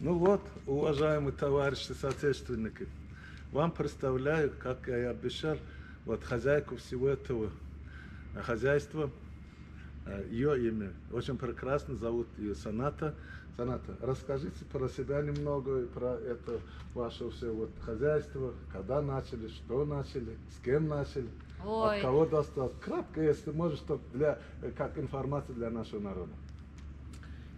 Ну вот, уважаемые товарищи соотечественники, вам представляю, как я и обещал, вот хозяйку всего этого хозяйства. Ее имя очень прекрасно, зовут ее Соната. Соната, расскажите про себя немного и про это ваше все вот хозяйство, когда начали, что начали, с кем начали, Ой. от кого досталось. Кратко, если можешь, чтоб для, как информация для нашего народа.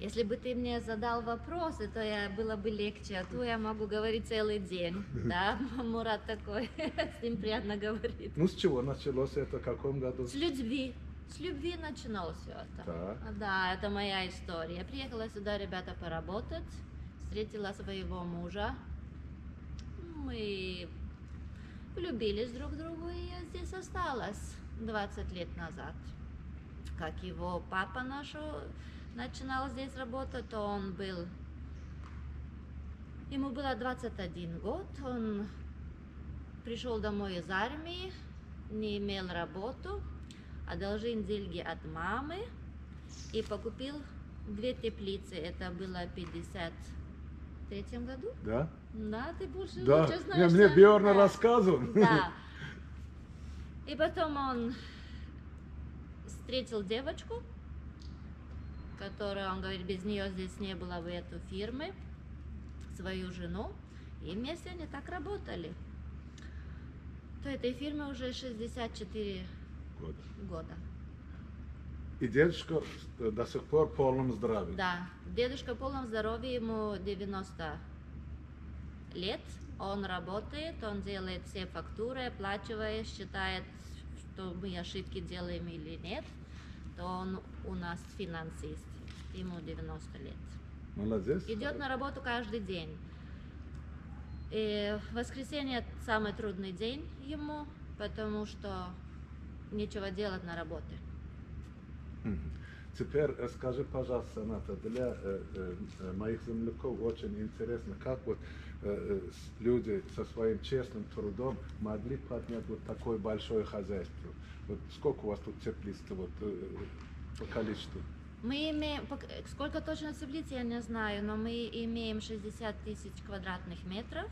Если бы ты мне задал вопросы, то я было бы легче, а то я могу говорить целый день. Да, Мурат такой, с ним приятно говорить. Ну, с чего началось это, в каком году? С любви. С любви начиналось все это. Так. Да, это моя история. Я приехала сюда, ребята, поработать, встретила своего мужа. Мы влюбились друг в друга, и я здесь осталась 20 лет назад. Как его папа наш начинал здесь работать, то он был... Ему было 21 год, он пришел домой из армии, не имел работу, одолжил деньги от мамы и покупил 2 теплицы. Это было в 53 году. Да? Да, ты больше Да. лучше знаешь, Не, мне чем Бьорн я. рассказывал. Да. И потом он встретил девочку, которая, он говорит, без нее здесь не было бы этой фирмы, свою жену, и вместе они так работали. То этой фирме уже 64 года. года. И дедушка до сих пор в полном здравии. Да, дедушка в полном здоровье, ему 90 лет, он работает, он делает все фактуры, оплачивает, считает, что мы ошибки делаем или нет, то он у нас финансист, ему 90 лет. Молодец. Идет на работу каждый день. И в воскресенье самый трудный день ему, потому что нечего делать на работе. Теперь скажи, пожалуйста, Соната, для моих земляков очень интересно, как люди со своим честным трудом могли поднять вот такое большое хозяйство. Вот сколько у вас тут теплиц-то по количеству? Мы имеем, сколько точно теплиц, я не знаю, но мы имеем 60 тысяч квадратных метров.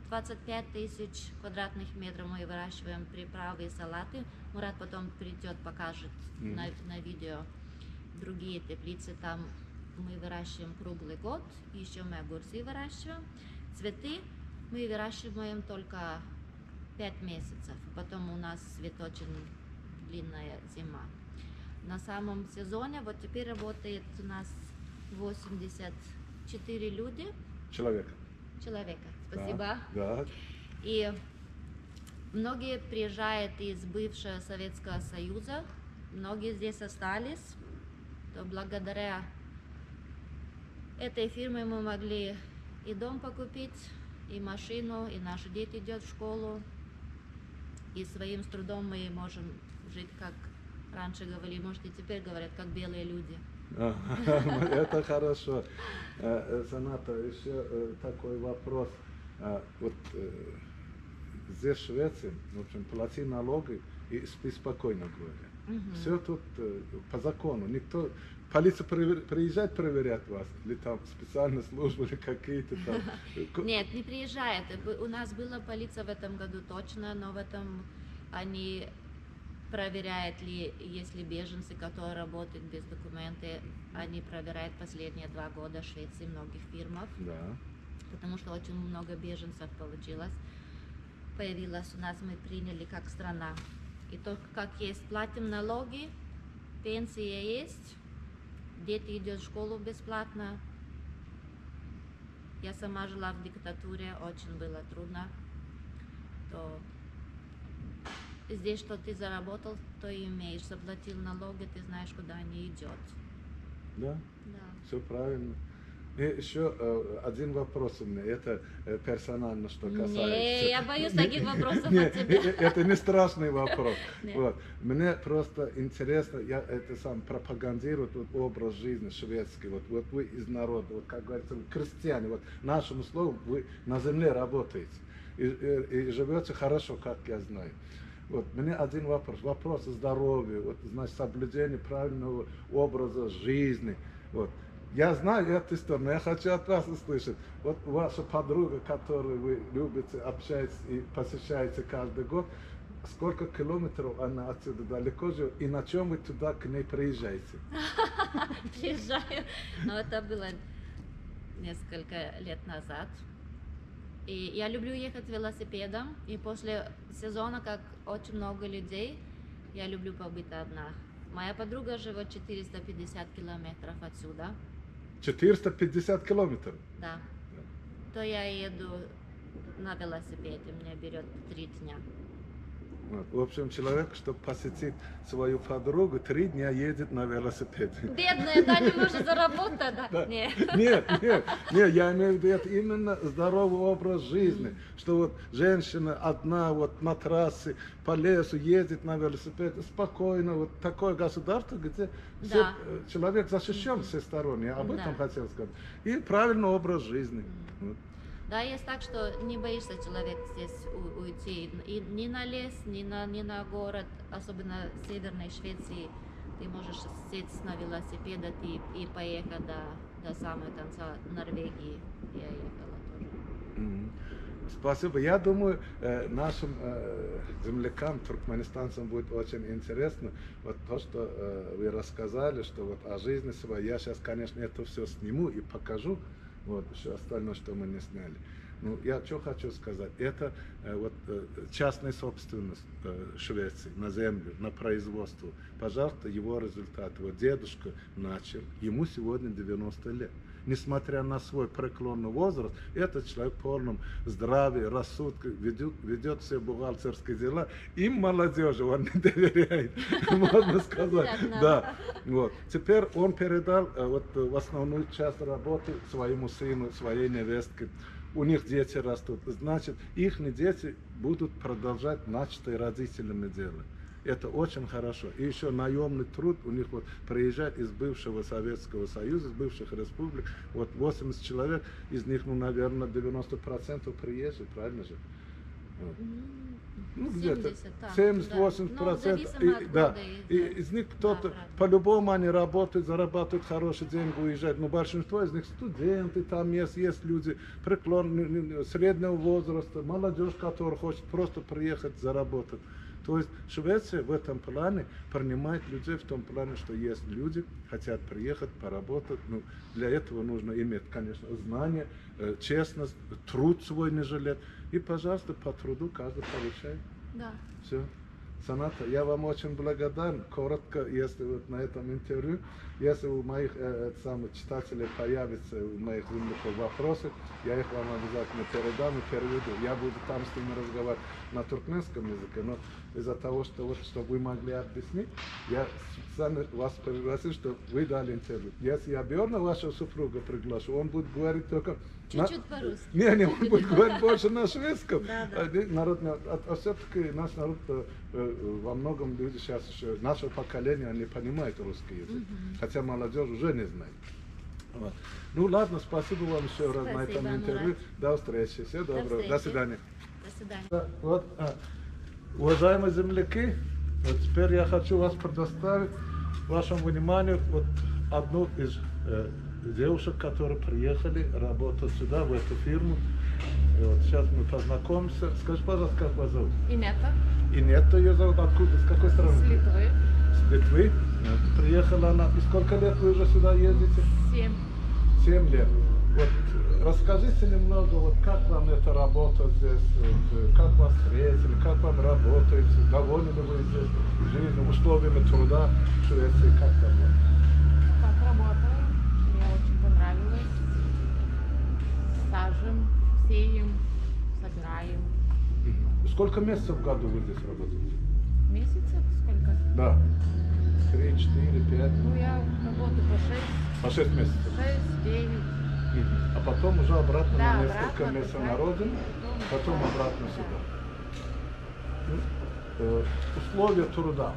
25 тысяч квадратных метров мы выращиваем приправы и салаты. Мурат потом придет, покажет на видео другие теплицы. Там мы выращиваем круглый год, еще мы огурцы выращиваем. Цветы мы выращиваем только 5 месяцев, потом у нас цвет очень длинная зима. На самом сезоне, вот теперь работает у нас 84 люди. Человека. Человека, Да, спасибо. да. И многие приезжают из бывшего Советского Союза, многие здесь остались. То благодаря этой фирме мы могли и дом покупить, и машину, и наши дети идут в школу. И своим трудом мы можем жить, как раньше говорили, может и теперь говорят, как белые люди. Это хорошо. Соната, еще такой вопрос. Вот здесь, в Швеции, плати налоги и спи спокойно, говорят. Все тут по закону. Никто, полиция приезжает проверять вас? Или там специальные службы, или какие-то там? Нет, не приезжает. У нас была полиция в этом году точно, но в этом они проверяют ли, если беженцы, которые работают без документов, они проверяют последние 2 года в Швеции многих фирмах. Потому что очень много беженцев получилось. Появилось у нас, мы приняли как страна. И то, как есть, платим налоги, пенсия есть, дети идут в школу бесплатно. Я сама жила в диктатуре, очень было трудно. То здесь, что ты заработал, то и имеешь. Заплатил налоги, ты знаешь, куда они идут. Да? Да. Все правильно. И еще один вопрос у меня, это персонально, что Не, касается. я боюсь таких вопросов Не, от тебя. это не страшный вопрос. Нет. Мне просто интересно, я это сам пропагандирую вот образ жизни шведский. Вот вы из народа, как говорится, вы крестьяне, нашим словом вы на земле работаете и живете хорошо, как я знаю. Мне один вопрос, вопрос здоровья, соблюдение правильного образа жизни. Я знаю эту историю, но я хочу от вас услышать. Вот ваша подруга, которую вы любите, общаетесь и посещаете каждый год, сколько километров она отсюда далеко живет, и на чем вы туда к ней приезжаете? Приезжаю. Но это было несколько лет назад. И я люблю ехать велосипедом. И после сезона, как очень много людей, я люблю побыть одна. Моя подруга живет 450 километров отсюда. 450 километров? Да. То я еду на велосипеде, мне берет 3 дня. Вот. В общем, человек, чтобы посетить свою подругу, 3 дня едет на велосипеде. Бедная, да, не может заработать, да? Да. Нет. Нет, нет, нет, я имею в виду, это именно здоровый образ жизни, что женщина одна на трассе по лесу ездит на велосипеде спокойно, вот такое государство, где человек защищен со всех сторон, я об этом хотел сказать. И правильный образ жизни. Да, есть так, что не боишься человек здесь уйти и ни на лес, ни на город, особенно в Северной Швеции. Ты можешь сесть на велосипед и поехать до самого конца Норвегии. Я ехала тоже. Спасибо. Я думаю, нашим землякам, туркменистанцам будет очень интересно то, что вы рассказали, что о жизни своей. Я щас, конечно, это все сниму и покажу. Еще остальное, что мы не сняли. Я что хочу сказать. Это частная собственность Швеции на землю, на производство. Пожалуйста, его результат. Дедушка начал, ему сегодня 90 лет. Несмотря на свой преклонный возраст, этот человек в полном здравии, рассудке, ведет все бухгалтерские дела. Им молодежи он не доверяет, можно сказать. Понятно. Да. Теперь он передал в основную часть работы своему сыну, своей невестке. У них дети растут. Значит, их дети будут продолжать начатое родителями дело. Это очень хорошо. И еще наемный труд у них приезжает из бывшего Советского Союза, из бывших республик. 80 человек, из них, наверное, 90% приезжие, правильно же? Где-то 70, да. семьдесят, Да. восемьдесят Но процентов. зависимо от года и И да. из них Да, кто-то, правда. по-любому они работают, зарабатывают хорошие деньги, уезжают. Но большинство из них студенты, там есть люди преклонные, среднего возраста, молодежь, которая хочет просто приехать заработать. То есть Швеция в этом плане принимает людей в том плане, что есть люди, хотят приехать, поработать. Для этого нужно иметь, конечно, знания, честность, труд свой не жалеть. И, пожалуйста, по труду каждый получает. Все. Соната, я вам очень благодарен. Коротко, если на этом интервью, если у моих читателей появятся, у моих земляков вопросы, я их вам обязательно передам и переведу. Я буду там с ними разговаривать на туркменском языке, но из-за того, что чтобы вы могли объяснить, я специально вас пригласил, чтобы вы дали интервью. Если я Бьорна, вашего супруга, приглашу, он будет говорить только на Чуть-чуть по-русски. Не, не, он будет говорить больше на шведском. Да, да. Народ не, а все-таки наш народ во многом люди сейчас еще, наше поколение, они понимают русский язык. Хотя молодежь уже не знает. Ну ладно, спасибо вам еще раз на этом Спасибо, интервью. Мурат. До встречи. Всего До доброго. До встречи. свидания. До свидания. Да, уважаемые земляки, теперь я хочу вас предоставить вашему вниманию одну из девушек, которые приехали работать сюда, в эту фирму. И сейчас мы познакомимся. Скажи, пожалуйста, как вас зовут? Инетта. Инетта ее зовут. Откуда? С какой страны? С Литвы. С Литвы. Приехала она. И сколько лет вы уже сюда ездите? 7. 7 лет. Расскажите немного, как вам эта работа здесь, как вас встретили, как вам работаете, довольны ли вы здесь жизнью, условиями труда в Швеции, как там? Как работаем, мне очень понравилось. Сажем, сеем, собираем. Сколько месяцев в году вы здесь работаете? Месяцев сколько? Да. 3, 4, 5. Я работаю по 6. По 6 месяцев? 6, 9. А потом уже обратно Да, на несколько обратно месяцев отдыхать. на родину, Потом потом обратно, обратно да. сюда. Условия труда.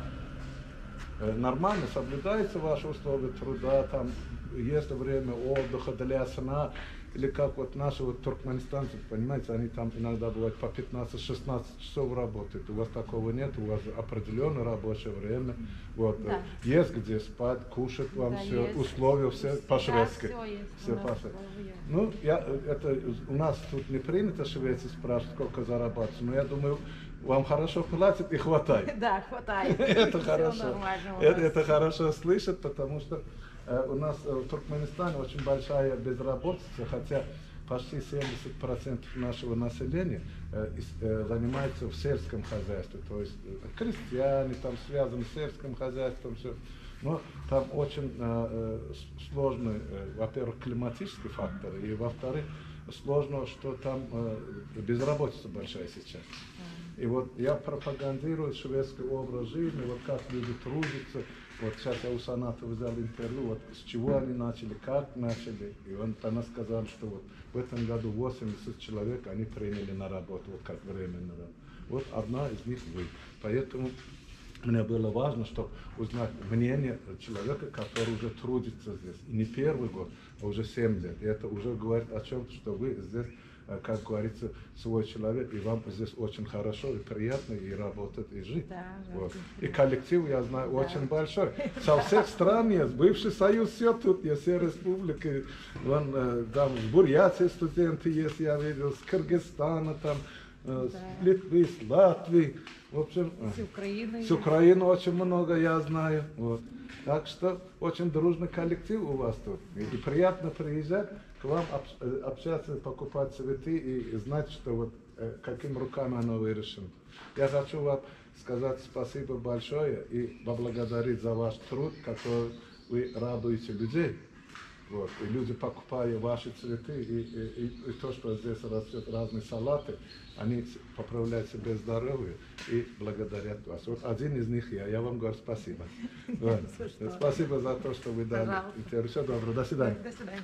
Нормально соблюдаются ваши условия труда, там есть время отдыха для сна, или как вот наши вот туркменистанцы, понимаете, они там иногда бывает по 15-16 часов работают. У вас такого нет, у вас определенное рабочее время. Вот. Да. Есть где спать, кушать вам Да, все, есть. условия все по-шведски. Да, все есть. Все у нас по-шведски. условия. Ну, я, это у нас тут не принято швеции спрашивать, сколько зарабатывать, но я думаю, вам хорошо платят и хватает. Да, хватает. Это Всё хорошо. нормально у Это, нас. это хорошо слышать, потому что у нас в Туркменистане очень большая безработица, хотя почти 70% нашего населения занимается в сельском хозяйстве, то есть крестьяне там связаны с сельским хозяйством, все. Но там очень сложный, во-первых, климатический фактор, и во-вторых, сложно, что там безработица большая сейчас. И вот я пропагандирую шведский образ жизни, вот как люди трудятся. Вот сейчас я у Саната взял интервью, вот с чего они начали, как начали. И он, она сказала, что вот в этом году 80 человек они приняли на работу, вот как временно. Вот одна из них вы. Поэтому мне было важно, чтобы узнать мнение человека, который уже трудится здесь. И не первый год, а уже 7 лет. И это уже говорит о чем, что вы здесь, как говорится, свой человек, и вам здесь очень хорошо и приятно и работать, и жить. Да, Вот. очень И коллектив, я знаю, Да. очень большой. Со всех стран есть, бывший Союз, все тут есть, все республики. Вон, там в Бурятии студенты есть, я видел, с Кыргызстана, там, с Да. Литвы, с Латвии. В общем, С Украины. с Украины очень много, я знаю. Вот. Так что очень дружный коллектив у вас тут. И приятно приезжать к вам, общаться, покупать цветы и знать, что вот какими руками оно выращено. Я хочу вам сказать спасибо большое и поблагодарить за ваш труд, который вы радуете людей. Вот. И люди, покупая ваши цветы и то, что здесь растет, разные салаты, они поправляют себе здоровье и благодарят вас. Вот один из них я. Я вам говорю спасибо. Вот. За что? Спасибо за то, что вы дали Пожалуйста. интервью. Всего доброго. До свидания. До свидания.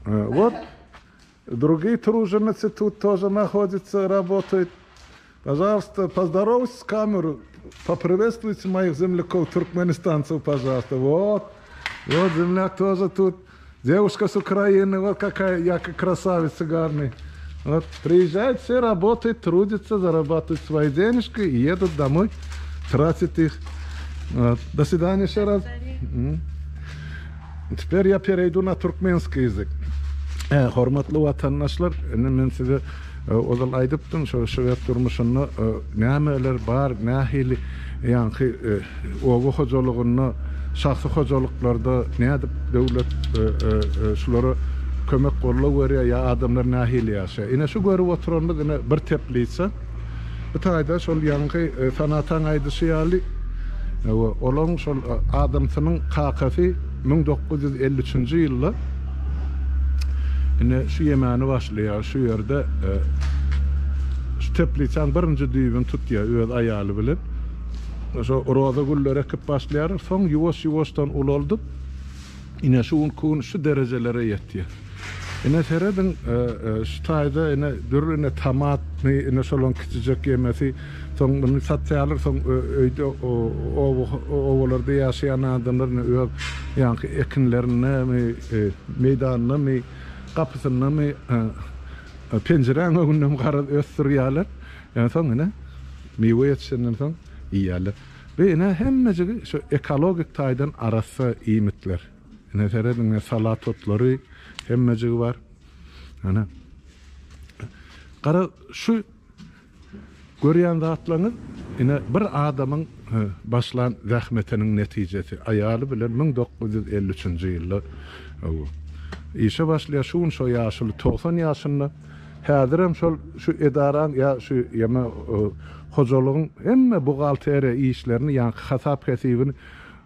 Вот. Другие труженицы тут тоже находятся, работают. Пожалуйста, поздоровайтесь с камерой, поприветствуйте моих земляков, туркменистанцев, пожалуйста. Вот, вот земляк тоже тут. Девушка с Украины, вот какая я красавица гарная. Вот, приезжают все, работают, трудятся, зарабатывают свои денежки и едут домой, тратят их. Вот. До свидания еще раз. До свидания. Теперь я перейду на туркменский язык. Hormatly watandaşlar, indi men size ozal aýdypdym, şo şwed durmuşynda nämeler bar, nähili, ýaňky oba hojalygynda, şahsy hojalyklarda nädip döwlet şulara kömek gollag berýär, ýa adamlar nähili ýaşaýar. Ine şu görüp oturanymyz ine bir teplitsa. Bu taýda şol ýaňky Sanataň aýdyşy ýaly, olaň şol adamsynyň kakasy müň dokuz ýüz elli üçünji ýylda ine şu ýemäni başlaýar, şu ýerde şu teplitsaň birinji düýbüni tutýar öz aýaly bilen. Şo roza gülleri ekip başlaýar, soň ýuwaş-ýuwaşdan ulaldyp ine şu gün şu derejelere ýetýär. Ine serediň şu taýda ine dürli ine tomatny, ine şolaň kiçijek ýemesi, soň bunu satýarlar, soň öýde obalarda ýaşaýan adamlar ine öz ýaňky ekinlerini meýdanyny, gapysyny penjiräň öňünden garaz ösdürýärler. Ýani soň ine miwe ýetişenden soň iýýärler. Ve ine hemmejigi şu ekologik taýdan arassa iýmitler. Ine serediň, ine salat otlary hemmejigi bar. Ana. Gara şu görýän zatlaryňyz ine bir adamyň başlan zähmetiniň netijesi. Aýaly bilen müň dokuz ýüz elli üçünji ýylda işe başlaýar. Şu gün şo ýaşly 90 ýaşynda. Häzirem şol şu edaraň ýa şu ýeme hojalygyň hemme buhgalteriýa işlerini, ýa hasap hesibini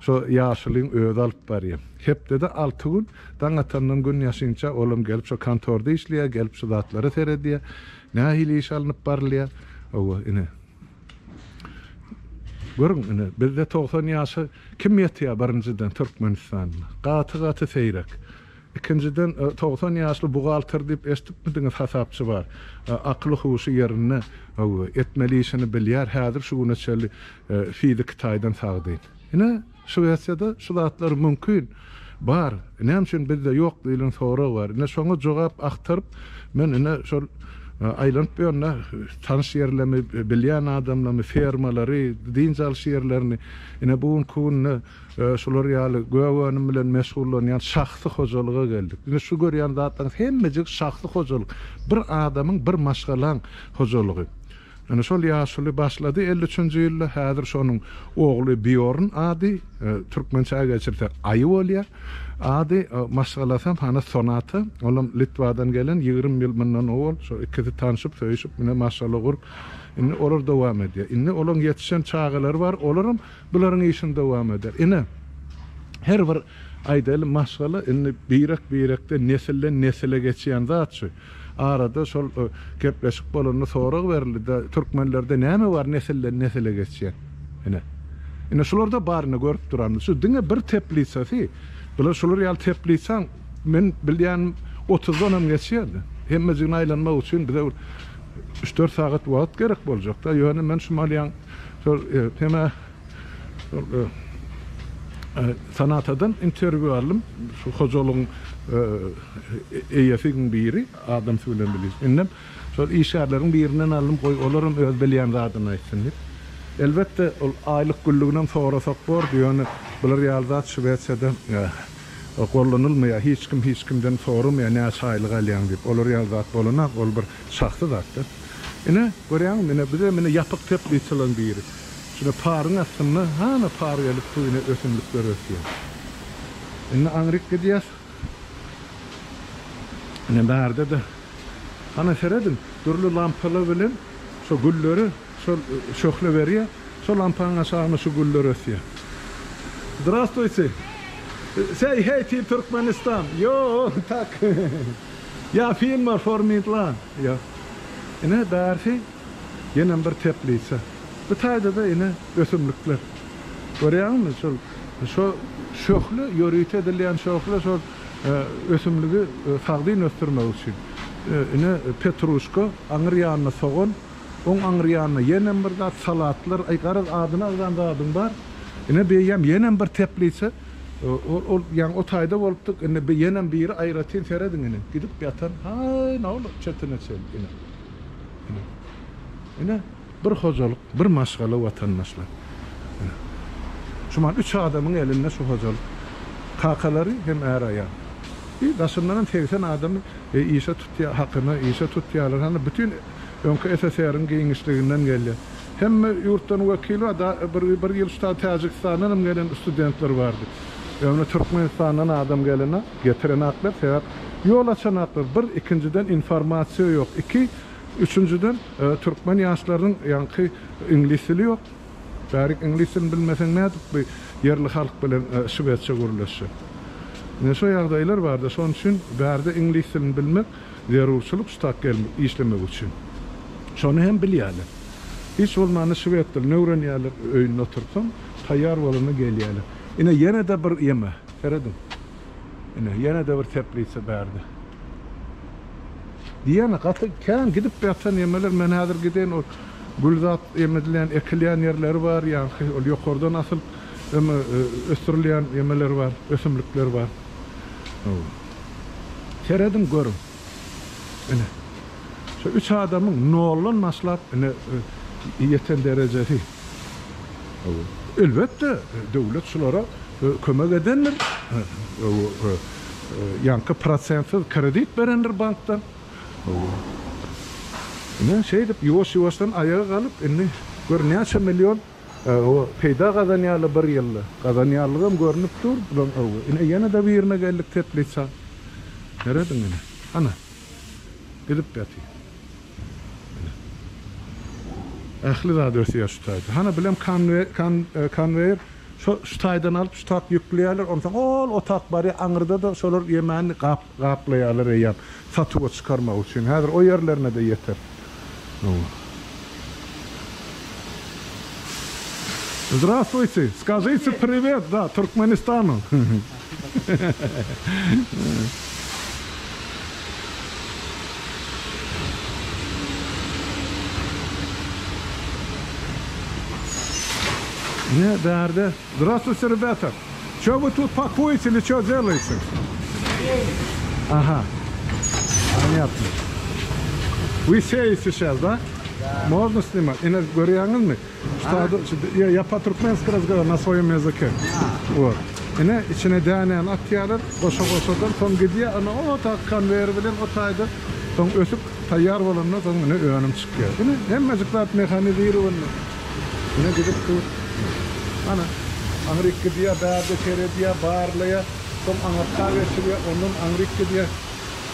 şo ýaşlyň özi alyp barýar. Hepdede 6 gün daň atandan gün ýaşynça olam gelip şo kontorda işleýär, gelip şu zatlara seredýär. Nähili iş alnyp barylýar? Owa, ine. Görüň, ine, bizde 90 ýaşa kim ýetýär birinjiden Türkmenistanda? Gaty-gaty seýrek. Ikinjiden 90 ýaşly buhgalter diýip eşitipmidiňiz, hasapçy bar. Akyly huşy ýerinde, owa, etmeli işini bilýär. Häzir şu güne çenli fiziki taýdan sagdyn. Ine, Şwesiýada şu zatlar mümkin, bar. Näme üçin bizde ýok diýlen sorag bar. Ine, şoňa jogap agtaryp, men ine şol aýlanyp ýörün-de, tanyş ýerlerimi, bilýän adamlarymy, fermalary, dynç alyş ýerlerini. Ine, bu günki günde şular ýaly gök önüm bilen meşgullanýan şahsy hojalyga geldik. Ine, şu görýän zatlaryňyz hemmejik şahsy hojalyk. Bir adamyň, bir maşgalaň hojalygy. Ine, şol ýaşuly başlady 53-nji ýylda, häzir şonuň ogly Býorn ady, türkmençä geçirsek Aýy bolýar. Ady, maşgalasam hany Sonata, olam Litwadan gelen, 20 ýyl mundan owal şo ikisi tanşyp, söýüşip, ine maşgala gurup, indi olar dowam edýär. Indi olaň ýetişen çagalary bar, olaram bularyň işini dowam eder. Ine, her bir, aýdaýly, maşgala indi birek-birekden, nesilden-nesile geçýän zat şu. Arada şol gepleşik bolanda sorag berildi-de, türkmenlerde näme bar nesilden nesile geçýän? Ine. Ine şularda bar ine görüp duranymyz. Şu diňe bir teplisasy. Bular şular ýaly teplisaň men bilýänim otuzdanam geçýärdi. Hemmejigini aýlanmak üçin bize bir üç-dört sagat wagt gerek boljakda. Ýöne men şu malýaň şol hemä Şol Sonatadan interwýu aldym. Şu hojalygyň eýesiň biri, adamsy bilen bile. Indem şol işgärleriň birinden aldym, goý olaram öz bilýän zadyny aýtsyn diýip. Elbetde, ol aýlyk günlüginem sorasak bordy, ýöne bular ýaly zat Şwesiýada gollanylmaýar. Hiç kim hiç kimden soramaýar, näçe aýlyk alýaň diýip. Olar ýaly zat bolanok, ol bir şahsy zat-da. Ine, görýäňmi, ine, bizem ine ýapyk teplisalaryň biri. Şuna paryň astynda hana par gelip suwyna ösümlikler ösýär. Indi aňryk gidýäs. Ine bärde-de hana serediň, dürli lampalar bilen şo gülleri şol şöhle berýär. Şo lampaň aşagynda şu güller ösýär. Zdrastwuyte. Say hey to Türkmenistan. Yo, tak. Ya filmar for Midland. Yo. Ine bärsi Ýenem bir teplisa. Bu taýda-da ine ösümlikler. Görýäňizmi, şol şo şöhle, ýörite edilýän şöhle şol ösümligi sagdyn ösdürmek üçin. Ine petruşka, aňry ýanynda sogan, oň aňry ýanynda ýenem bir zat, salatlar, aý garaz adyny agzan zadyň bar. Ine beýýäm ýenem bir teplisa. Ol ol ýaňy o taýda bolupdyk, indi bi ýenem biri aýratyn serediň ine, gidip ýatan, haý, nol çetine çenli ine. Ine. Ine, bir hojalyk, bir maşgala watandaşlar. Ine. Şu man üç adamyň elinde şu hojalyk. Kakalary hem är-aýal. Bir daşyndanam 80 adamy e, işe tutýar, hakyna işe tutýarlar. Hany bütin öňki SSR-iň giňişliginden gelýär. Hemme ýurtdan wekil bar. Da, bir, bir ýyl şu Täjigistandan hem gelen studentler bardy. Ýöne Türkmenistandan adam gelene getirenaklar, sebäp ýol açanaklar. Bir, ikinjiden informasiýa ýok. Iki, üçünjiden türkmen ýaşlarynyň ýaňky iňlis dili ýok. Bärik iňlis dilini bilmeseň nädip bu ýerli halk bilen şwedçe gürleşjek. Ine şo ýagdaýlar barda. Şonuň üçin bärde iňlis dilini bilmek zerurçylyk şu tak gelmek işlemek üçin. Şony hem bilýärler. Hiç bolmanda şwed dilini öwrenýärler öýünde otursaň taýýar bolanda gelýärler. Ine ýene-de bir ýeme. Serediň. Ine ýene-de bir teplisa bärde. Diýýän gaty kän gidip ýatan ýemeler men häzir gideýin ol gül zat ýemedilýän ekilýän ýerleri bar ýaňky ol ýokardan asylyp öme ösdürilýän ýemeler bar ösümlikler bar. Serediň görüň. Ine. Şu üç adamyň noldan başlap ine ýeten derejesi. Elbetde, döwlet şulara kömek edendir. Ýaňky prosentsiz kredit berendir bankdan. Ine, şeýdip ýuwaş-ýuwaşdan aýaga galyp, indi gör näçe million peýda gazanýarlar bir ýylda. Gazanýanlygam görnüp dur bulaň. Ine, ýene-de birine geldik teplitsa. Serediň ine. Ana. Gidip ýatyr. Ähli zat ösýär şu taýda. Hany bilem konweýer şo şu taýdan alyp şu tak ýükleýärler. Onsoň ol o tak barýar. Aňyrda-da şolar ýemäni gap gaplaýarlar eýýäm satuwa çykarmak üçin. Häzir o ýerlerine-de ýeter. Zdrastwuyte! Skažite priwet, da, Türkmenistanu! Ne bärde? Здравствуйте, ребята. Что вы тут пакуете или что делаете? Ага. Понятно. Вы сеете сейчас, да? Да. Можно снимать? Ine görýäňizmi? Şu я, я по-туркменски разговариваю на своем языке. Вот. Ine içine dänäni atýarlar, goşa-goşadan soň gidýär, ana o tak konweýer bilen o taýda soň ösüp taýýar bolandan soň ine önüm çykýar. Ine hemmejik zat mehanizirowanyý. Ine gidip dur. Ana aňryk gidýär, bärde seredýär, barlaýar, soň aňyrka geçirýär, ondan aňryk gidýär.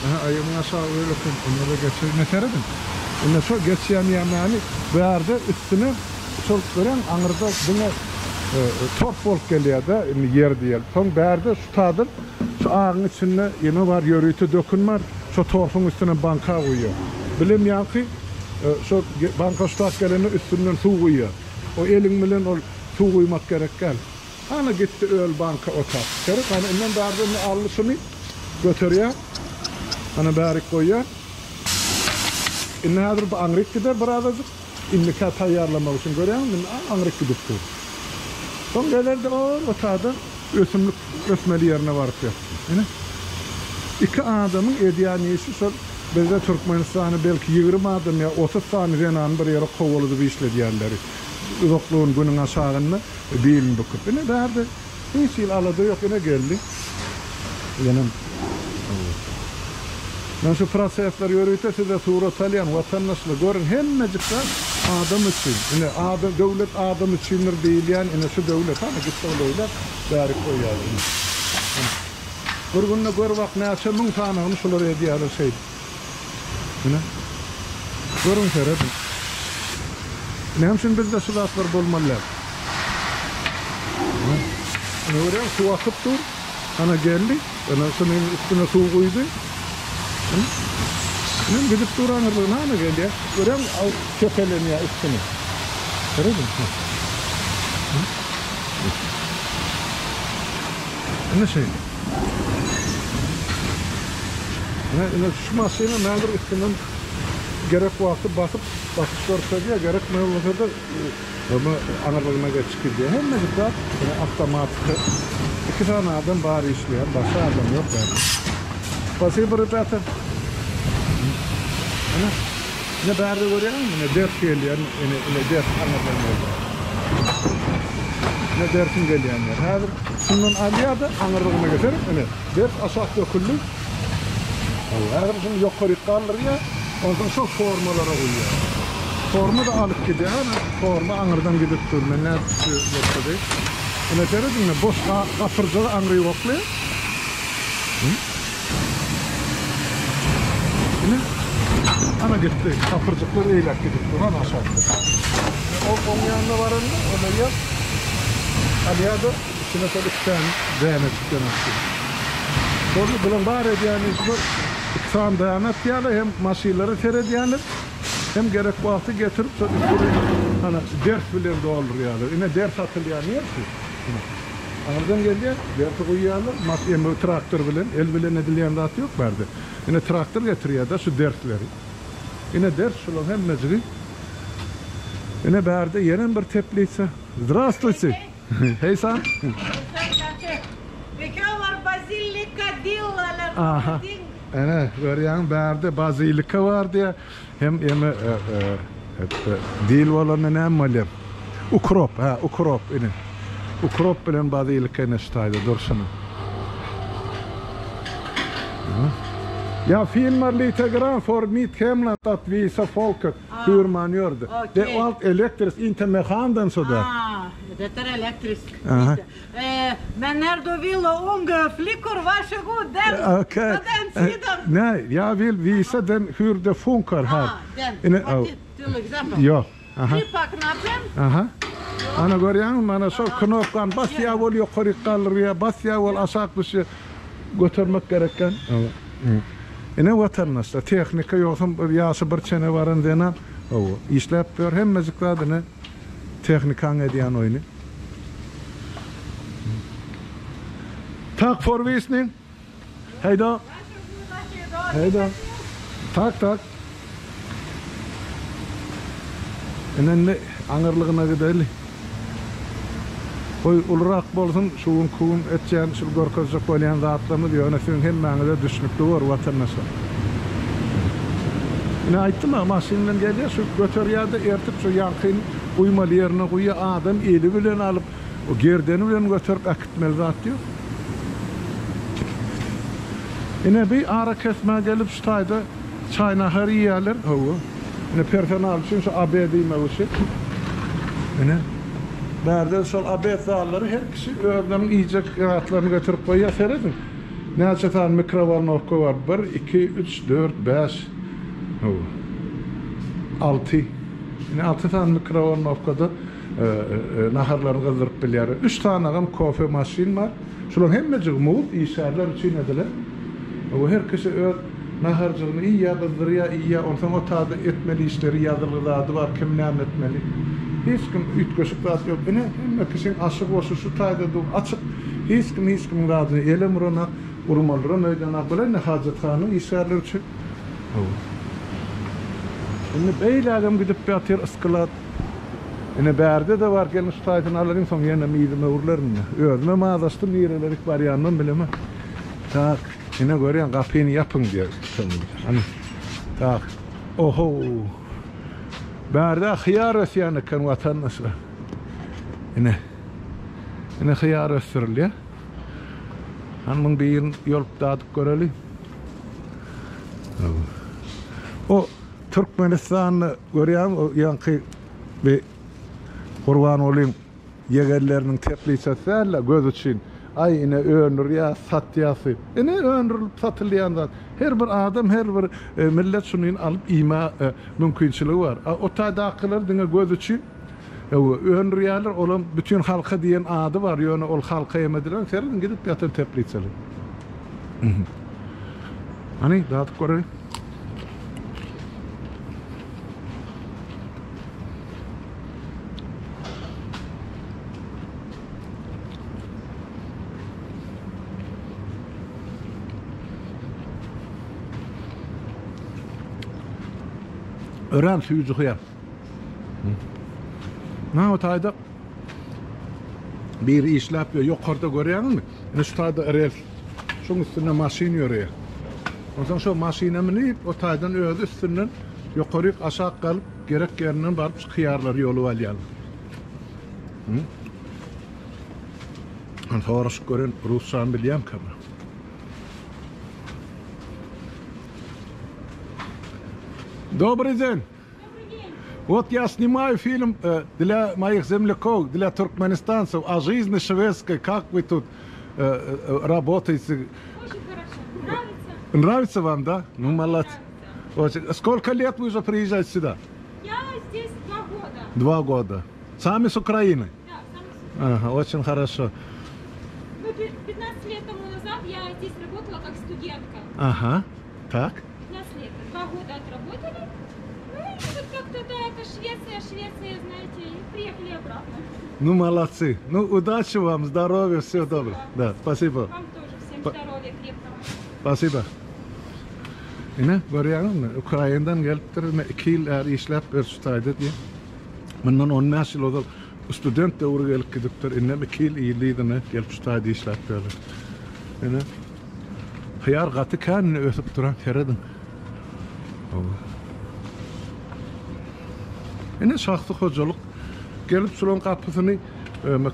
Aha, aýagymyň aşagy öl eken, onda-da geçir. Ine serediň. Ine şo geçýän ýemäni bärde üstüne şol görýäň aňyrda diňe torf bolup gelýär-de, indi ýer diýeli. Soň bärde şu tadyr şu agyň içinde ýene bar ýörite dökün bar, şo torfuň üstüne banka guýýar. Bilem ýaňky şo banka şutak gelende üstünden suw guýýar. O eliň bilen ol suw guýmak gerek däl. Hany gitdi öl banka otap. Seret hany inden bärde indi aldy şuny göterýär. Hany bärik goýýar. Indi häzir bu aňryk gider birazajyk. Indikä taýýarlamak üçin görýäňmi indi aňryk gidip dur. Soň geler-de ol otada ösümlik ösmeli ýerine baryp ýatdy. Ine. Iki adamyň edýän işi şol bizde Türkmenistanda belki 20 adam ýa 30 sany zenany bir ýere kowaladyp işledýänleri. Uzaklygyny günüň aşagynda Bilini büküp, ine bärde hiç hili alada ýok, ine geldi. Ýenem Men şu prosesleri ýörite size surat alýan, watandaşlar, görüň, hemmejik zat adam üçin. Ine, adam, döwlet adam üçindir diýilýän, ine şu döwlet, hany gitdi ol öýler, bärik goýýarlar, ine. Ine. Bir günde gör bak näçe müň sanyny şular edýärler şeýdip. Ine. Görüň serediň. Näme üçin bizde şu zatlar bolmaly däl? Ine görýäň suw akyp dur. Ana geldi. Ine şunuň üstüne suw guýdy. Ine gidip dur aňyrlygyna ana gelýär. Görýäň kepelenýär üstüne. Serediň. Ine şeýle. Ine, ine şu maşyna nädir üstünden gerek wagty basyp, basyp görkezýär, gerek bolmasa-da bu aňyrlygyna geçip gidýär. Hemmejik zat ine awtomatika. Iki sany adam bar işleýär, başga adam ýok bärde. Spasibo, rебята. Ine, ine bärde görýäňmi, ine ders gelýär, ine, ine ders aňyrdan gelýär. Ine dersiň gelýän ýeri. Häzir şundan alýar-da aňyrlygyna geçer, ine ders aşak döküldi. Häzir şuny ýokaryk galdyrýar, onsoň şol formalara guýýar. Forma-da alyp gidýär, ana forma aňyrdan gidip dur. Men nädip şu görkezeyim. Ine serediň, ine boş gapyrjagy aňryk oklaýar. Ine, ana gitdi. Gapyrjyklar eýläk gidip dur, ana aşakda. Ol oň ýanyna baranda, ol eýýäm alýar-da, içine şol iki sany dänejikden atýar. Boldy, bulaň bar edýän işi şol iki sany däne atýarlar, hem maşynlara seredýärler, hem gerek wagty getirip şol üstüni ana ders bilen doldurýarlar. Ine, ders atylýan ýer şu. Ine. Aňyrdan gelýär, dersi guýýarlar, mas emme traktor bilen, el bilen edilýän zat ýok bärde. Ine traktor getirýär-de şu dersleri. Ine ders şularyň hemmejigi. Ine bärde ýenem bir teplitsa. Zdrastwuyte! Heý san! Aha. Ene, görýäňmi bärde bazilika bar diýýär. Hem eme dil bolanda näme bolýar? Ukrop, hä, ukrop ine. Ukrop bilen bazilika ine şu taýda durşuna. Ja filmar lite grann for mitt hemland att visa folket hur man gör det. Det är allt elektriskt, inte med handen sådär. Ah, det är elektriskt. Men när du vill unga flickor, varsågod, den, Okej. på den sidan. Nej, jag vill visa den hur det funkar här. Ah, den. Ine, Och till, till exempel. Ja. Aha. Trycka knappen. Aha. Ana görýäňmi, mana şol knopkany basýar bol ýokaryk galdyrýar, basýar bol aşak düşýär. Götermek gerekgen. Ine watandaşlar, tehnika ýogsam bir ýaşy bir çene baran zenan, hawa, işläp ýör, hemmejik zat ine tehnikaň edýän oýny. Tak for visning. Heýdo. Heýdo. Tak tak. Ine indi aňyrlygyna gideli. Goý, ulurak bolsun, şu günki gün etýän, şul görkezjek bolýan zatlarymyz ýöne siziň hemmäňize düşnükli bor, watandaşlar. Ine aýtdym-a, maşyn bilen gelýär, şu göterýär-de, ertip şu ýaňkyny guýmaly ýerine guýýar, adam eli bilen alyp, gerdeni bilen göterip äkitmeli zat ýok. Ine bi arakesmä gelip şu taýda çaý-nahar iýýärler, hawa. Ine personal üçin şu obed iýmek üçin. Ine bärde şol obed zallary her kişi özleriniň iýjek zatlaryny göterip goýýar. Serediň. Näçe sany mikrowolnowka bar? Bir, iki, üç, dört, bäş. Hawa. Alty. Ine alty sany mikrowolnowkada naharlaryny gyzdyryp bilýärler. Üç sanagam kofe maşyn bar. Şularyň hemmejigi mugt, işgärler üçin edilen. Hawa, her kişi öz naharjygyny iýýär, gyzdyrýar, iýýär. Onsoň o taýda etmeli işleri ýazylgy zady bar, kim näme etmeli. Hiç kim üýtgeşik zat ýok. Ine, hemme kişiň aşy goşy şu taýda dur, açyk. Hiç kim hiç kimiň zadyna elem uranak, urmalyram öýdenak. Bular ine hajathanaň işgärleri üçin. Hawa. Indi beýlägem gidip ýatyr yskylat. Ine bärde-de bar, gelin şu taýsyny alalyň, soň ýenem yzyma öwrülerin ine. Özümem azaşdym, nirelerik barýanymam bilemok. Tak, ine görýäň, gapyny ýapyň diýýär. Hany, tak, oho! Bärde hyýar ösýän eken watandaşlar. Ine, ine hyýar ösdürilýär. Hany muň birini ýolup dadyp göreli. O Türkmenistanda görýäňmi o ýaňky bir Gurbangulyň ýegenleriniň tepliçasy däl-de göz üçin. Aý ine öndürýäs, satýas diýip. Ine öndürilip satylýan zat. Her bir adam, her bir millet şuny alyp iýmäge mümkinçiligi bar. A o taýdakylar diňe göz üçin öndürýärler. Olam bütin halka diýen ady bar, ýöne ol halka hem edilen. Serediň gidip ýatan tepliçalar. Hany dadyp göreýin. Örän süýji hyýar. Na o taýda biri işläp ýör, ýokarda görýäňizmi? Ine şu taýda rels. Şoň üstünde maşyn ýöreýär. Onsoň şo maşyna münip, o taýdan özi üstünden ýokaryk aşak galyp, gerek ýerinden baryp şu hyýarlary ýolup alýarlar. Hany soraşyp gören rusçany bilýärmikä bu? Dobry den. Вот я снимаю фильм э, для моих земляков, для туркменистанцев о жизни шведской, как вы тут э, э, работаете. Очень хорошо. Нравится? Нравится вам, да? Ну, молодцы. Очень. Сколько лет вы уже приезжаете сюда? Я здесь два года. Два года. Сами с Украины? Да, сам с- Ага, очень хорошо. Ну, 15 лет тому назад я здесь работала как студентка. Ага, так. 15 лет. Два года отработали. Ну и вот как-то, да, это Швеция, Швеция, знаете, и приехали обратно. Ну, молодцы. Ну, удачи вам, здоровья, всего доброго. Да, спасибо. Вам тоже всем По- здоровья крепкого. Spasiba. Ine, görýäňizmi, Ukrainadan gelipdir, ine, iki ýyl bäri işläp ýör şu taýda diýýär. Mundan 15 ýyl ozal student döwri gelip gidipdir, indem iki ýyl yzly-yzyna gelip şu taýda işläp ýörler. Ine, hyýar gaty kän ine ösüp duran, serediň. Hawa. Ine, şahsy hojalyk gelip şularyň gapysyny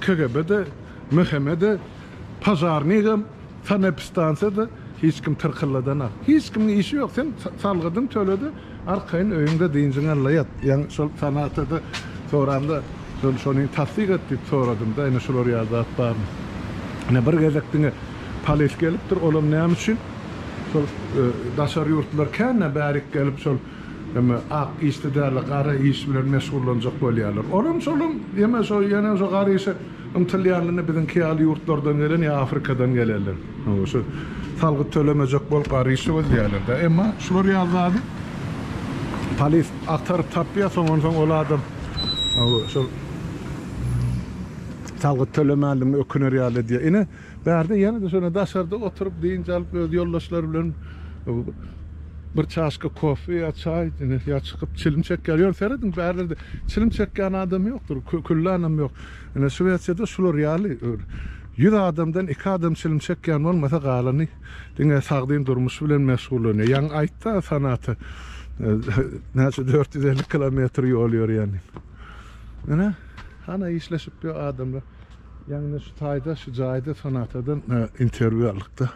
KGB-de, MHM-de, požarnigem, Sanepistansiýada hiç kim tyrkylladanok. Hiç kimiň işi ýok. Sen salgydyňy töle-de, arkaýyn öýüňde dynjyňy al-da ýat. Ýaňy şol sanatada soramda, şol şony tassyk et diýip soradym-da, ine şular ýaly zat barmy? Ine bir gezek diňe polis gelipdir, olam näme üçin? Şol daşary ýurtlular kän-ä bärik gelip şol eme ak işde däl-de gara iş bilen meşgullanjak bolýarlar. Olam şolam ýene şo ýene şo gara işe Ymtylýanyny biziňki ýaly ýurtlardan gelen ýa Afrikadan gelenler. Hawa, şu salgyt tölemejek bolup garyşyk gözleýärler-dä. Emma şular ýaly zady polis agtaryp tapýar, soň onsoň ol adam hawa, şol salgyt tölemänligine öküner ýaly edýär. Ine, bärde ýene-de şöyle daşarda oturyp dynç alyp öz ýoldaşlary bilen. Bir çaşka kofe ýa çaý, ine, ýa çykyp çilim çekýär. Ýöne serediň, bärlerde çilim çekýän adam ýokdur, küllänem ýok. Ine, Şwesiýada şular ýaly 100 adamdan 2 adam çilim çekýän bolmasa, galany diňe sagdyn durmuş bilen meşgullanýar. Ýaňy aýtdy-a Sanata, näçe 450 kilometr ýol ýörýän diýip. Ine, hana işleşip ýör adamlar. Ýaňy şu taýda, şu jaýda Sonatadan interwýu aldyk-da.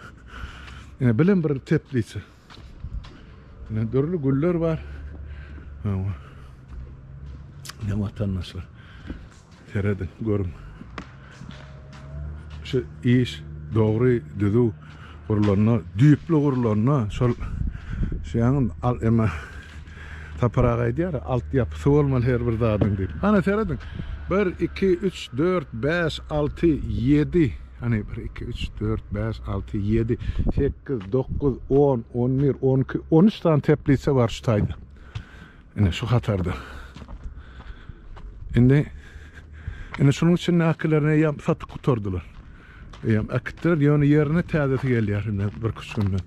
Ine, bilen bir teplitsa. Ine, dürli güller bar. Ne watandaşlar. Serediň, görüň. Şu iş dogry, düzüw gurlanda, düýpli gurlanda, şol şu ýaňy al emma Sapar aga aýdýar, alt ýapysy bolmaly her bir zadyň diýip. Ana serediň. 1 2 3 4 5 6 7 Hany 1 2 3 4 5 6 7 8 9 10 11 12 13 sany teplitsa bar şu taýda. Ine şu hatarda. Indi indi şunuň içindäkilerini eýýäm satyp gutardylar. Eýýäm äkitdiler, ýöne ýerine täzesi gelýär indi bir üç günden.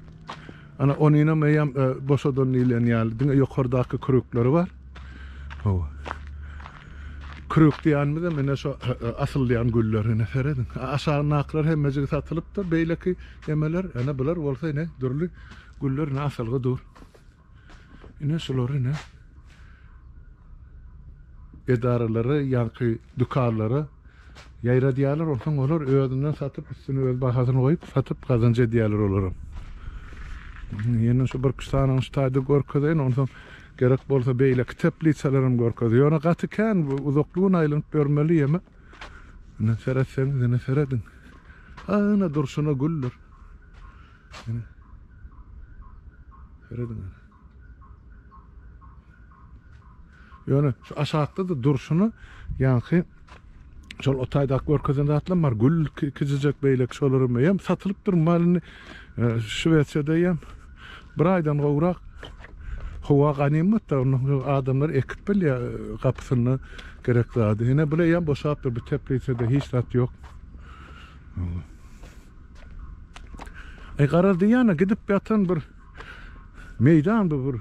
Ana onynam eýýäm e, boşadan diýlen ýaly diňe ýokardaky kürükleri bar. Hawa. Kürük diýenimizem ine şu e, e, asylýan güller ine serediň. Aşagyndakylar hemmejigi satylypdyr, beýleki emeler, ene bular bolsa ine dürli güller ine asylgy dur. Ine şulary ine edaralara, ýaňky dükanlara ýaýradýarlar. Onsoň olar özünden satyp, üstüne öz bahasyny goýup, satyp gazanç edýärler olaram. Ýene şu bir sanyny şu taýda görkezeýin, onsoň gerek bolsa beýleki teplitsalaram görkez. Ýöne gaty kän, uzakly gün aýlanyp ýörmeli ýeme. Ine seretseňiz, ine serediň. Ana durşuna güldür. Ine. Serediň ana. Ýöne şu aşakda-da durşuna ýaňky şol o taýdaky görkezen zatlam bar. Gül kijijek beýleki şolaram hem satylypdyr. Malyny e, Şwesiýada hem bir aýdan gowrak howa ganymat da ondan adamlar ekip bilýär e, gapysynda gerek zady. Ine bile hem boşapdyr bu teplisede hiç zat ýok. Eý garaz diýýän-ä gidip ýatan bir meýdan bu bir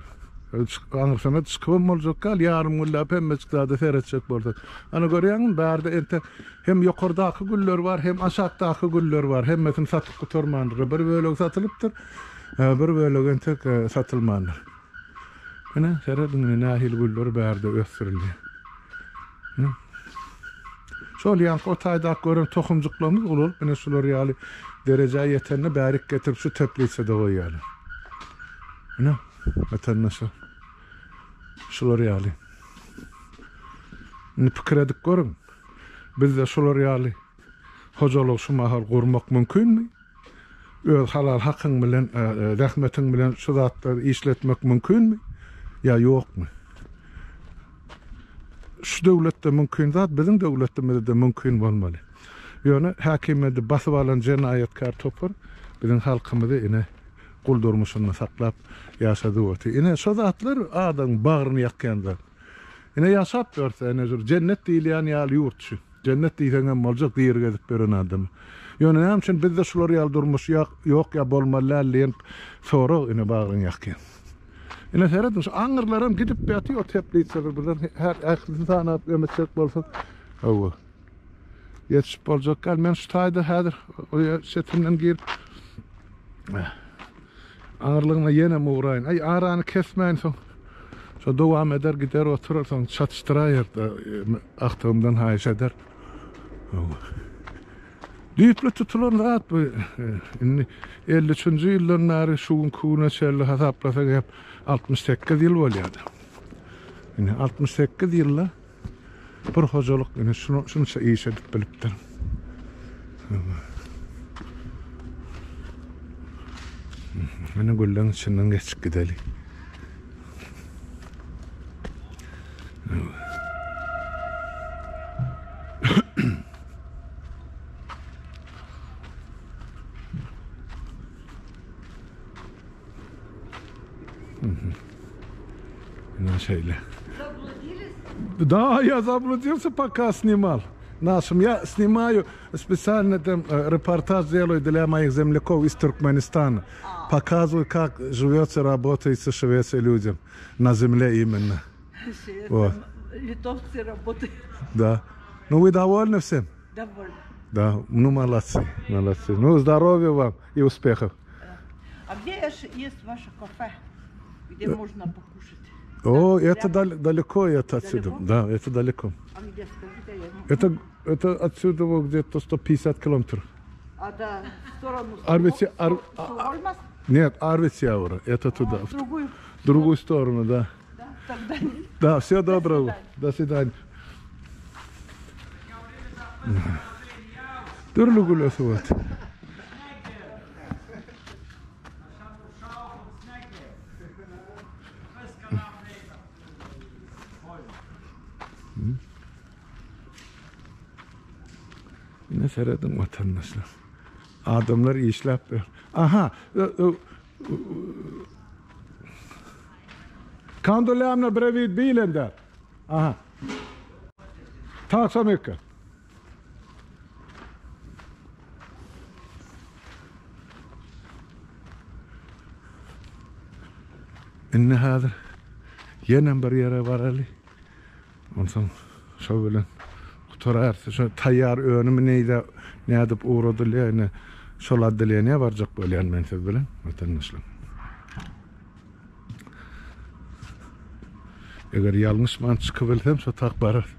aňyrsyna çykybam boljak däl, ýarym günläp hemmejik zada seretjek bolsak. Ana görýäňmi bärde entek hem ýokardaky güller bar, hem aşakdaky güller bar. Hemmesini satyp gutarmandyrlar. Bir bölegi satylypdyr, bir bölegi entek satylmandyr. Ine serediň ine nähili güller bärde ösdürilýär. Şol ýaňky o taýdaky gören tohumjyklarymyz ulalyp ine şular ýaly derejä ýetende bärik getirip şu teplisada goýýarlar. Ine watandaşlar şular ýaly. Indi pikir edip görüň. Bizde şular ýaly hojalygy şu mahal gurmak mümkinmi? Öz halal hakyň bilen, zähmetiň bilen şu zatlary işletmek mümkinmi ýa ýokmy? Şu döwletde mümkin zat biziň döwletimizde mümkin bolmaly. Ýöne häkimiýeti basyp alan jenaýatkär topar biziň halkymyzy ine gul durmuşynda saklap ýaşadyp otyr. Ine şo zatlar adamyň bagryny ýakýan zat. Ine ýaşap ýörse ine şu jennet diýilýän ýaly ýurt şu. Jennet diýseňem boljak diri gezip ýören adama. Ýöne näme üçin bizde şular ýaly durmuş ýok ýa bolmaly däl diýen sorag ine bagryňy ýakýar. Ine serediň şu aňyrlaram gidip ýatyr o teplitsalar bular her ählisini sanap ömetjek bolsak hawa. Ýetişip boljak däl. Men şu taýda häzir o ýer çetinden girip aňyrlygyna ýene ugraýyn. Aý arany kesmäýin soň. Şo dowam eder gider oturar soň çatyşdyraýar agtygymdan haýyş eder. Düýpli tutulan zat bu. Indi 53-nji ýyldan bäri şu günki güne çenli hasaplasak hem 68 ýyl bolýar. Indi 68 ýylda bir hojalyk ine şunu şunça iş edip bilipdir. Mene gülleň içinden geçip gideli. Ine şeýle. Да, я заблудился, пока снимал. Нашим. Я снимаю специально там э, репортаж делаю для моих земляков из Туркменистана. Показываю, как живется, работается в Швеции людям. На земле именно. Вот. Литовцы работают. Да. Ну вы довольны всем? Довольны. Да, ну молодцы, молодцы. Ну здоровья вам и успехов. А где есть ваше кафе, где можно покушать? О, это дал- далеко это отсюда. Далеко? Да, это далеко. А где, скажите, я Это, это отсюда вот где-то 150 километров. А да, в сторону Арвице- Ар- Стокгольма? Нет, Арвиdsjaur, это туда, А, в в другую. другую сторону, да. Да, тогда не. Да, всего доброго. До свидания. Dürli gülesi bar. Ine serediň watandaşlar. Adamlar işläp Aha. Kan du lämna bredvid bilen där? Aha. Tack så mycket. Indi häzir ýenem bir ýere baraly. Onsoň şo bilen gutararys. Şo taýýar önümi neýde nädip ugradylýar ine şol otdeleniýä barjak bolýan men siz bilen watandaşlar. Eger ýalňyşman çykybilsem şo tak bararys.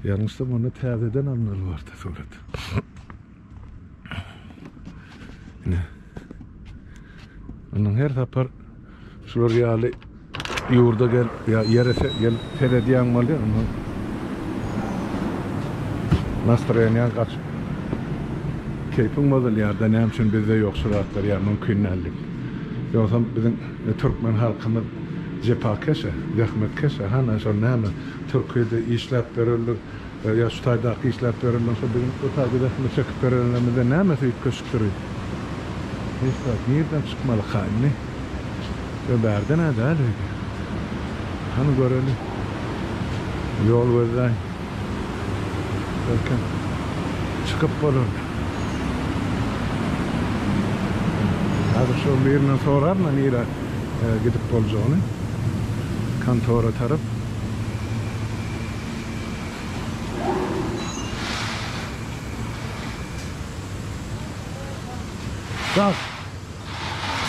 Ýalňyşsam onda täzeden almaly borda surat. Ine. Ondan her sapar şular ýaly ýurda gel ýa ýere gel seredýän bolýar. Ondan nastroýeniýaň gaçyp keýpiň bozulýar da näme üçin bizde ýok şu zatlar ýa mümkin däl diýip. Ýogsam biziň türkmen halkymyz jepakeş-ä, zähmetkeş-ä, hana şol näme Türkiýede işläp berenler Ýa şu taýdaky işläp berenler şo biziň bu taýda zähmet çekip berenlerimizden nämesi üýtgeşikdir? Hiç zat. Nirden çykmalyka indi? Ýa bärden-ä däl öýdýän. Hany göreli. Ýol gözläý. Belkem çykyp bolar. Häzir şo birinden soraryn-a nirä gidip boljagyny. Kontora tarap. Так,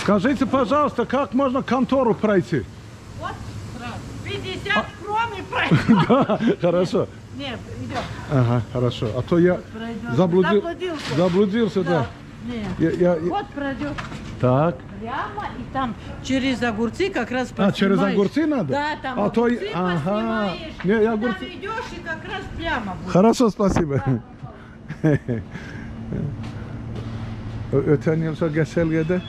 скажите, пожалуйста, как можно контору пройти? Вот сразу. 50 крон и пройдем. Да, хорошо. Нет, идем. Ага, хорошо. А то я заблудил, Заблудился. заблудился, да. Нет. Я, я, я- Вот пройдет Так. прямо и там через огурцы как раз А, через поснимаешь. огурцы надо? Да, там А то огурцы и- ага. поснимаешь. Не, я Там огурцы- идешь и как раз прямо будет. Хорошо, спасибо. Öten ýyl şo geçelgede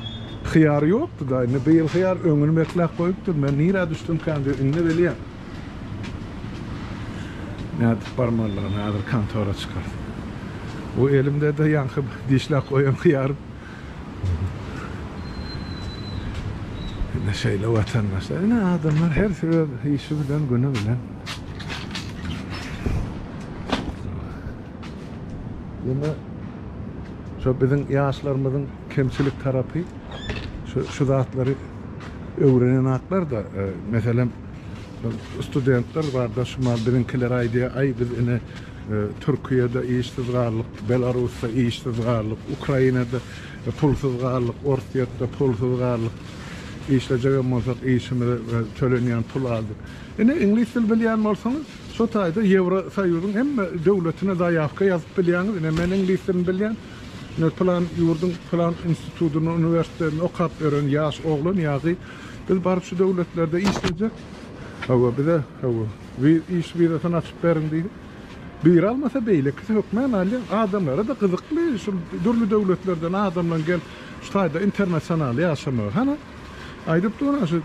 hyýar ýokdy-da, indi bu ýyl hyýar öňüni bekläp goýupdyr. Men nirä düşdümkäm diýip indi bilýän. Nädip barmalydygyny häzir kontora çykarys. Bu elimde-de ýaňky dişläp goýan hyýarym. Ine şeýle watandaşlar. Ine adamlar hersi öz işi bilen, güni bilen. Ýöne şo biziň ýaşlarymyzyň kemçilik tarapy şu şu zatlary öwrenenaklar-da. Meselem, studentler barda şu mal biziňkiler aýdýar, aý biz ine Türkiýede işsiz galdyk, Belarusda işsiz galdyk, Ukrainada pulsuz galdyk, Orsýetde pulsuz galdyk. Işlejegem bolsak işimize tölenýän pul aldyk. Ine iňlis dili bilýän bolsaňyz şo taýda Ýewro soýuzyň hemme döwletine zaýawka ýazyp bilýäňiz. Ine men iňlis dilini bilýän. Ine pylan ýurduň pylan institutynda, uniwersitetinde okap ýören ýaş oglan ýa gyz. Biz baryp şu döwletlerde işlejek. Hawa bize hawa iş wizasyny açyp beriň diýip. Biri almasa beýlekisi hökmän alýar. Adamlara-da gyzykly şul dürli döwletlerden adamlaryň gelip şu taýda internasional ýaşamagy. Hany aýdyp dur şu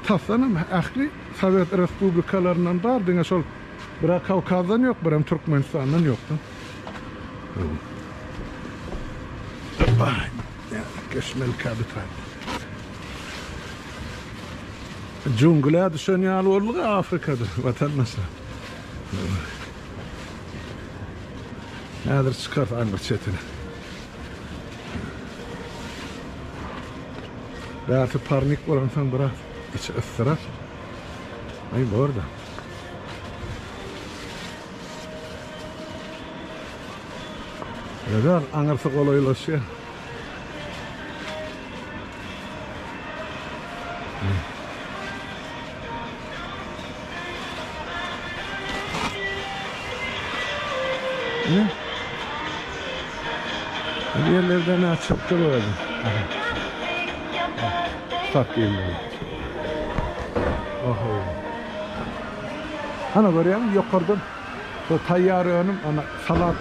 tasdanam ähli sowet respublikalaryndan bar diňe şol bir-ä Kawkazdan ýok birem Türkmenistandan ýokda. Geçmelikä bu taýda. Jungla düşen ýaly bolduk Afrikada watandaşlar. Häzir çykarys aňry çetine. Bärsi parnik bolansoň biraz içi yssyrak. Aý borda. Biraz aňyrsy golaýlaşýar. Ne? Bu yerlerden ne çıktı böyle? Ufak yerler. Oho. Ana görýäňmi ýokardan şo taýýar önüm ana salat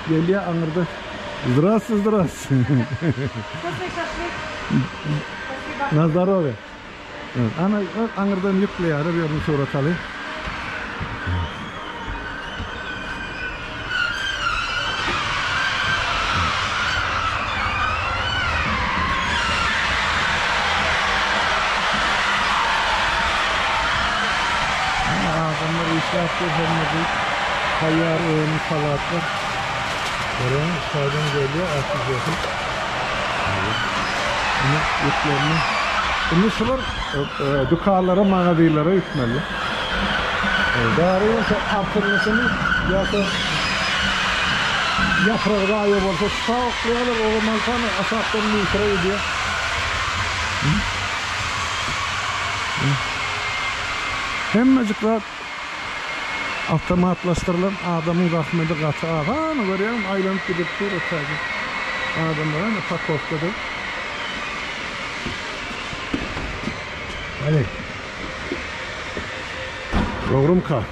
gelýär aňyrda. Zdrastwuý, zdrastwuý. Вкусный шашлык. Спасибо. Na zdorowýe. Ana aňyrdan ýükleýär bir ýerini surat alyň. Adamlar işläp dur hemmesi taýýar önüm salatlar. Görýäňmi şaýdan gelýär ählijesi. Ine ýüklerini. Indi şular dükanlara, magazinlere gitmeli. Bäri bolsa artyrmasyny ýa-da ýapragy zaýa bolsa şuta oklaýarlar, o zaman aşakdan müsüre gidýär. Hemmejik zat awtomatlaşdyrylan, adamyň zahmedi gaty az. Hany görýäňmi, aýlanyp gidip dur o taýda. Adamlar hany pakowkada. Hany. Dogrumka?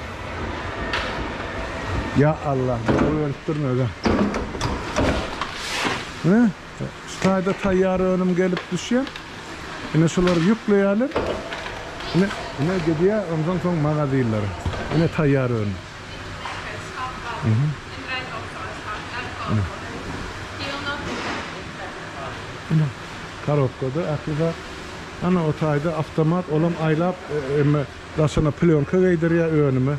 Ýa Allah, dogry beripdirin özä. Ine, şu taýda taýýar önüm gelip düşýär. Ine şulary ýükleýärler. Ine, ine gidýär, ondan soň magazinlere. Ine taýýar önüm. Ine, korobkada ähli zat. Ana o taýda awtomat, olam aýlap, emme daşyna plýonka geýdirýär önüme.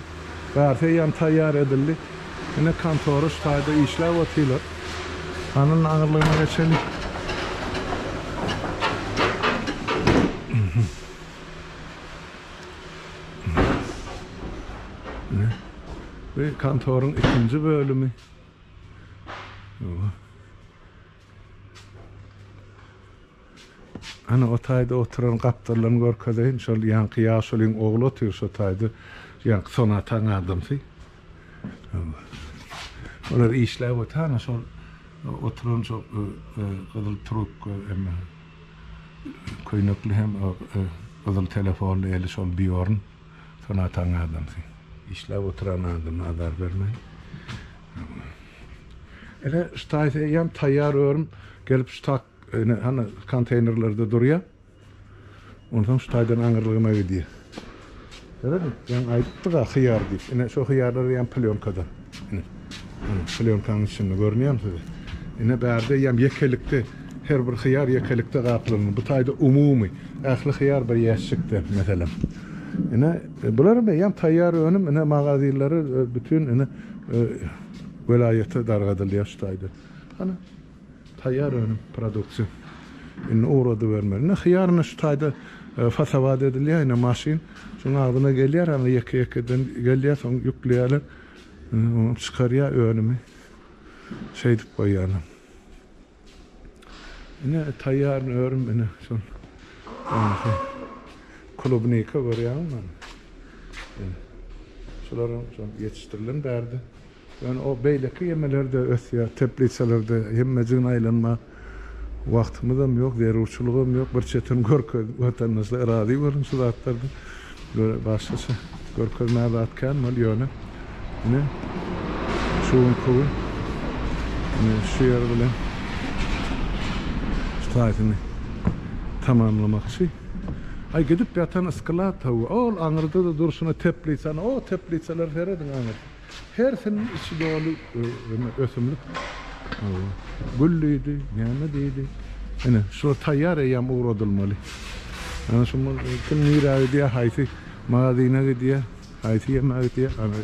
Bärsi eýýäm taýýar edildi. Ine kontora şu taýda işläp otyrlar. Hany aňyrlygyna geçeli. Ine, bu kontoryň ikinji bölümi. Ana, o taýda oturan gapdallaryny görkezeýin. Şol ýaňky ýaşulyň ogly otyr şo taýda. Ýaňky Sonataň adamsy. Olar işläp otyr. Ana, şol oturan şo gyzyl trubka emme köýnekli hem gyzyl telefonly eli şol Býorn Sonataň adamsy. Işläp oturan adama azar bermäň. Ine, şu taýsa eýýäm taýýar örüm gelip şu tak Ine, hany konteýnerlerde durýar. Onsoň şu taýdan aňyrlygyna gidýär. Serediň, ýaňy aýdypdyk-a hyýar diýip. Ine, şo hyýarlar eýýäm plýonkadan. Ine, ine, plýonkanyň içinde görünýärmi size? Ine, bärde eýýäm ýekelikde, her bir hyýar ýekelikde gaplandy. Bu taýda umumy, ähli hyýar bir ýaşşikde, meselem. Ine, bular hem eýýäm taýýar önüm. Ine, magazinlere bütin, ine, welaýata dargadylýar şu taýda. Hany. Taýýar önüm, produksiýa. Indi ugradybermeli. Ine hyýar ine şu taýda fasawat edilýär, ine maşyn. Şuň agzyna gelýär, ana ýeke-ýekeden gelýär, soň ýükleýärler. Ony çykarýar önümi. Şeýdip goýýarlar. Ine taýýar örüm ine şol. Klubnika görýäňmi? Şularyň şol ýetişdirilen bärde. Ýöne o beýleki ýemelerde ösýär, teplisalarda hemmejigini aýlanma wagtymyzam ýok, zerurçylygam ýok. Bir çetini görkezdik, watandaşlar razy boluň şu zatlardan. Başgaça görkezmäge zat kän bol, ýöne ine şu günki gün ine şu ýer bilen şu taýsyny tamamlamakçy. Aý gidip ýatan yskylat hawa, ol aňyrda-da durşuna teplisany, o teplisalara serediň aňyrda. Hersiniň içi doly ösümlik. Gül diýdi, näme diýdi. Ine, şular taýýar eýýäm ugradylmaly. Ana şu kim nirä gidýär, haýsy magazine gidýär, haýsy ýemäge gidýär. Ana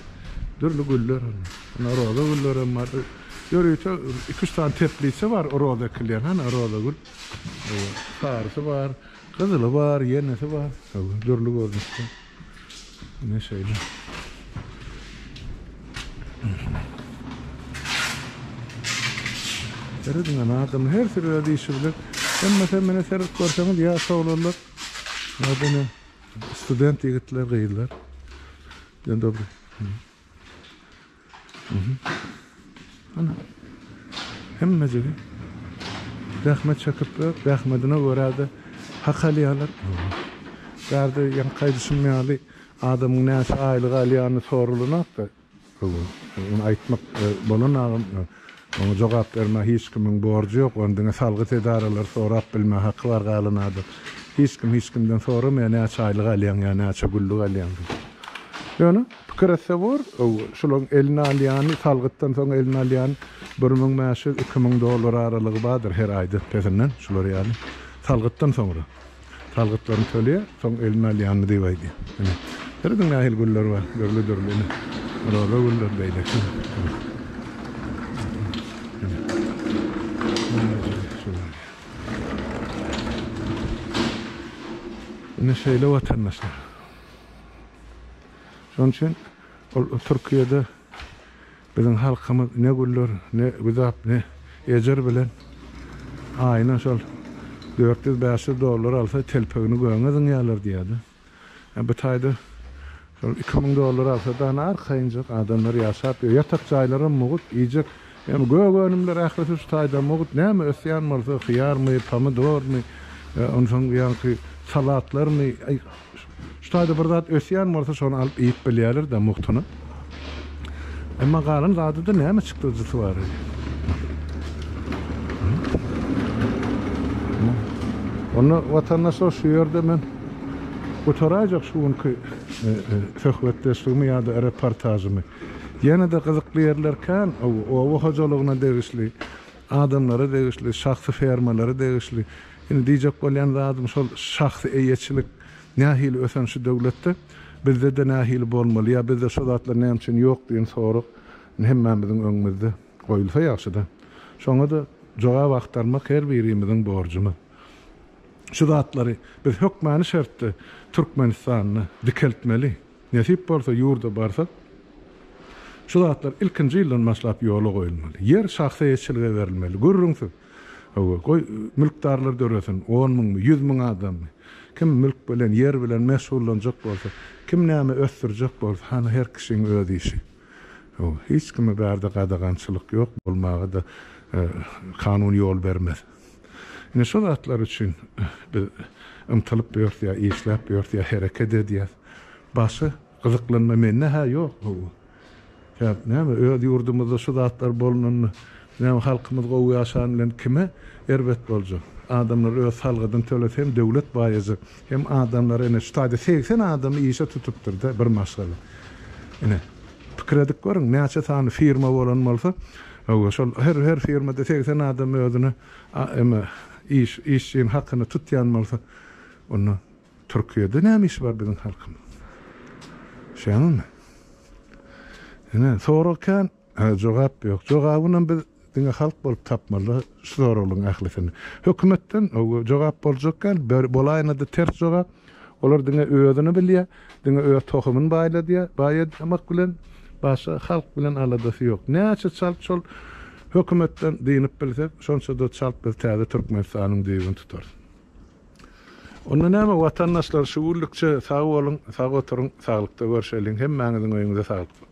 dürli güller. Ana roza güllerem bar. Ýörite iki-üç sany teplitsa bar roza ekilýän. Hany roza gül. Sarysy bar, gyzyly bar, ýenesi bar. Dürli görnüşde. Ine şeýle. Serediň ana adam her sürü öz işi bilen. Hemmesi mene seredip görseňiz ýaş oglanlar. Ýa-da student ýigitler, gyzlar. Dzień dobry. Ana. Hemmejigi zähmet çekip, zähmetine görä-de hak alýarlar. Bärde ýaňky aýdyşym ýaly adamyň näçe aýlyk alýany soralanok-da. Ony aýtmak bolan agam, oňa jogap bermäge hiç kimiň borjy ýok. Ony diňe salgyt edaralary sorap bilmäge haky bar galan adam. Hiç kim hiç kimden soramaýar näçe aýlyk alýaň ýa näçe günlük alýaň diýip. Ýöne pikir etse bor, şularyň eline alýany, salgytdan soň eline alýany 1500, 2000 dollar aralygy bardyr her aýda pesinden şular ýaly. Salgytdan soňra. Salgytlaryny töleýär, soň eline alýanyny diýip aýdýar. Ine, serediň nähili güller bar, dürli-dürli ine. Roza güller, beýleki. Ine. Ine şeýle watandaşlar. Şonuň üçin ol Türkiýede biziň halkymyz ne güller, ne güzap, ne ejir bilen aýyna şol 400-500 dollar alsa telpegini gögüňe zyňýarlar diýýärdi. Bu taýda şol 2000 dollar alsa da arkaýynjak adamlar ýaşap ýör. Ýatak jaýlaram mugt, iýjek Ýagny gök önümler ählisi şu taýda mugt. Näme ösýän bolsa hyýarmy, pomidormy, onsoň ýaňky salatlarmy, Şu taýda bir zat ösýän bolsa şony alyp iýip bilýärler-de mugtuna. Emma galan zady-da näme çykdajysy bar? Onda watandaşlar şu ýerde men gutaraýjak şu günki e, e, söhbetdeşligimi ýa-da reportažymy. Ýene-de gyzykly ýerler kän, oba hojalygyna degişli, adamlara degişli, şahsy fermalara degişli. Indi diýjek bolýan zadym şol şahsy eýeçilik nähili ösen şu döwletde, bizde-de nähili bolmaly ýa bizde şo zatlar näme üçin ýok diýen sorag indi hemmämiziň öňümizde goýulsa ýagşyda. Şoňa-da jogap agtarmak her birimiziň borjumyz. Şu zatlary biz hökmany şertde Türkmenistanda dikeltmeli. Nesip bolsa ýurda barsak, şu zatlar ilkinji ýyldan başlap ýola goýulmaly. Ýer şahsy eýeçilige berilmeli. Gürrüňsiz. Hawa, goý, mülkdarlar döresin, on müňmi, ýüz müň adammy. Kim mülk bilen, ýer bilen meşgullanjak bolsa, kim näme ösdürjek bolsa, hany her kişiň öz işi. Hawa, hiç kime bärde gadagançylyk ýok, bolmaga-da kanun ýol bermez. Ine şu zatlar üçin biz ymtylyp ýörüs ýa işläp ýörüs ýa hereket edýäs. Başga gyzyklanma mende-hä ýok. Hawa. Sebäp näme, öz ýurdumyzda şu zatlar bolnanda, näme halkymyz gowy ýaşan bilen kime erbet boljak? Adamlar öz salgydyny tölese hem döwlet baýajak, hem adamlar ine şu taýda 80 adamy işe tutupdyr-da bir maşgala. Ine, pikir edip görüň, näçe sany firma bolan bolsa, hawa, şol her her firmada 80 adam özüne eme iş işçiniň hakyny tutýan bolsa, onda Türkiýede näme işi bar biziň halkymyz? Şeýdemi? Ine, sorag kän, jogap ýok. Jogabynam biz diňe halk bolup tapmaly şu soraglaryň ählisini. Hökümetden jogap boljak däl, bolaýanda-da ters jogap. Olar diňe özüni bilýär, diňe öz tohumyny baýladýar, baýatmak bilen başga halk bilen aladasy ýok. Näçe çalt şol hökümetden dynyp bilsek, şonça-da çalt biz täze Türkmenistanyň düýbüni tutarys. Onda näme watandaşlar şu günlükçe sag boluň, sag oturyň, saglykda görşeliň, hemmäňiziň öýüňize saglyk.